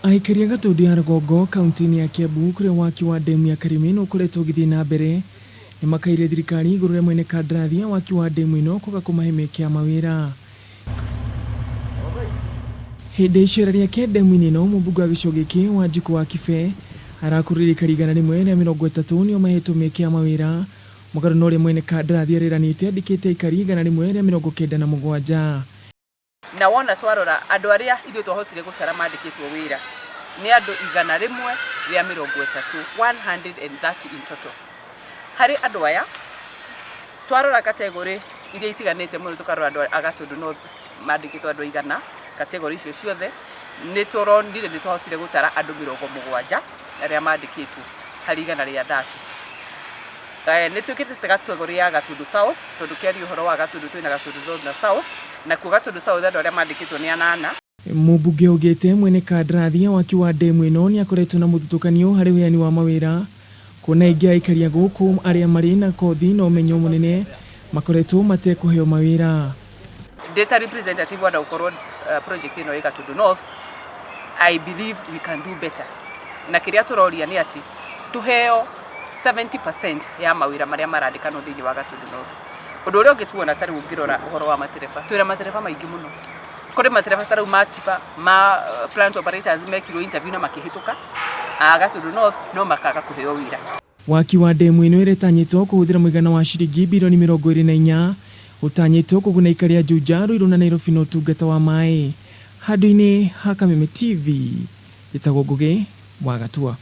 Aikari a Gatũndũ ya Rũgongo kauntĩ-inĩ ya Kiambu kũrĩa waki wa ndemu ya Karĩmĩno ũkoretwo ũgĩthiĩ na mbere nĩmakaĩire thirikari igũrũ rĩa mwene kandarathi ya waki wa ndemu ĩno kwaga kũmahe mĩeke ya mawĩra. Hĩndĩ ya icera rĩake ndemu-inĩ ĩno mũmbunge wa gĩcigo gĩkĩ Wanjikũ wa Kibe arakũrũrire aikari 130 nĩo mahetwo mĩeke ya mawĩra mũgarũ na ũrĩa mwene kandarathi areranĩte andĩkĩte aikari 197. Na wona twarora andũ arĩa ithuĩ twahotire gũtara mandĩkĩtwo wĩra nĩ andũ 130, 130 in total. Harĩ andũ aya twarora category iria itiganĩte mũno tũkarora andũ a Gatũndũ North mandĩkĩtwo andũ aigana category icio ciothe nĩ tũronire nĩ twahotire gũtara andũ 70 arĩa mandĩkĩtwo harĩ 130. Nĩ twĩkĩte category ya Gatundu South tondũ kĩaria ũhoro wa Gatundu twĩna Gatundu North na South, nakuo Gatundu South andũ arĩa mandĩkĩtwo nĩ anana. Mũmbunge augĩte mwene kandarathi ya waki wa ndemu ĩno nĩakoretwo na mũthutũkanio harĩ ũheani wa mawĩra kuona aingĩ a aikari a gũkũ arĩa marĩ na kothi na ũmenyo mũnene makoretwo matekũheo mawĩra. Ndĩ ta representative wa gũkorwo project ĩno ĩ Gatundu North, I believe we can do better. Na kĩrĩa tũroria nĩ atĩ tũheo 70% ya mawĩra marĩa marandĩkanwo thĩinĩ wa Gatundu North. Ũndũ ũrĩa ũngĩ tuona ta rĩu ũngĩrora ũhoro wa matereba, twĩna matereba maingĩ mũno. Kũrĩ matereba ta rĩu ma tiba, ma plant operators mekirwo interview na makĩhĩtũka a Gatundu North no makaga kũheo wĩra. Waki wa ndemu ĩno ĩrĩa ĩtanyĩtwo kũhũthĩra mũigana wa ciringi birioni 24 ũtanyĩtwo kũguna aikari a Juja, Ruiru na Nairobi na ũtungata wa maĩ. Handũ-inĩ ha Kameme TV, njĩtagwo Ngũgĩ wa Gatua.